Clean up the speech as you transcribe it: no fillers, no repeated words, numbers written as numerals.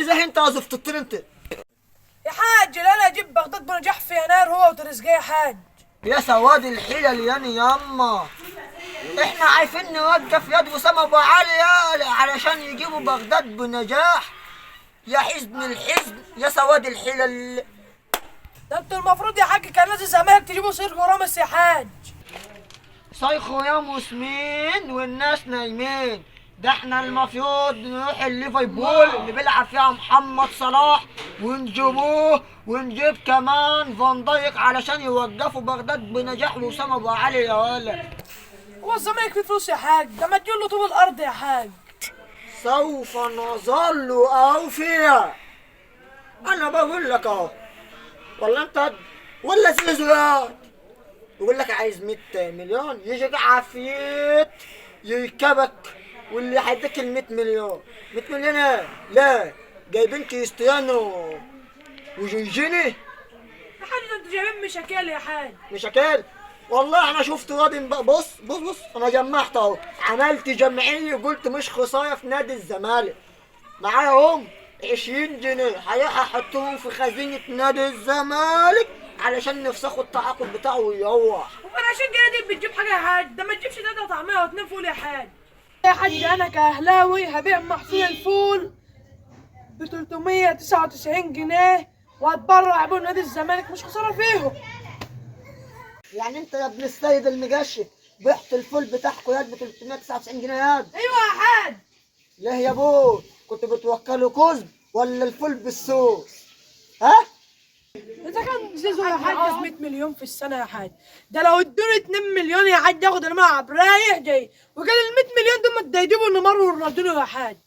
عايز ايه انت يا زفت الطين انت؟ يا حاج لا لا، اجيب بغداد بنجاح في يناير هو وتريزيجيه يا حاج. يا سواد الحيلة ياني ياما، احنا عايزين نوقف يد وسام ابو علي علشان يجيبوا بغداد بنجاح. يا حزن الحزن يا سواد الحيلة ده انتوا المفروض يا حاج كان نادي الزمالك تجيبوا سيرجيو راموس يا حاج. صيخوا يا مسلمين والناس نايمين. ده احنا المفروض نروح الليفربول اللي بيلعب فيها محمد صلاح ونجيبوه، ونجيب كمان فان دايك علشان يوقفوا بغداد بنجاح واسامة ابو علي يا ولد. هو الزمالك فيه فلوس يا حاج؟ ده ما تجيب له طوب الارض يا حاج. سوف نظل اوفياء، انا بقول لك اهو. ولا انت ولا زيزو يا يقول لك عايز 100 مليون، يجيك عفيت يركبك واللي هيديك ال 100 مليون. 100 مليون ايه؟ لا جايبين كريستيانو وجورجيني. يا حاج ده انتوا جايبين مشاكل يا حاج. مشاكل والله. انا شفت واد بص بص بص، انا جمعت اهو، عملت جمعية وقلت مش خسارة في نادي الزمالك. معايا هم 20 جنيه هروح احطهم في خزينة نادي الزمالك علشان نفسخوا التعاقد بتاعه ويروح. ومن 20 جنيه دي بتجيب حاجة يا حاج؟ ده ما تجيبش تلاتة طعميه واتنين فول يا حاج. يا حاج انا كاهلاوي هبيع محصول الفول ب 399 جنيه وهتبرع بيه نادي الزمالك، مش خسارة فيهم. يعني انت يا ابن السيد المجشي بعت الفول بتاعكوا ياد ب 399 جنيه ياد؟ ايوه يا حاج. ليه يا بو؟ كنت بتوكله كذب ولا الفول بالصوص؟ ها؟ اذا كان زيزو يا حاج عاوز 100 مليون في السنة يا حاج، ده لو ادوني 2 مليون يا حاج ياخد الملعب رايح جاي، وقال ال 100 مليون دول ما يجيبوا نيمار ورونالدينيو يا حاج.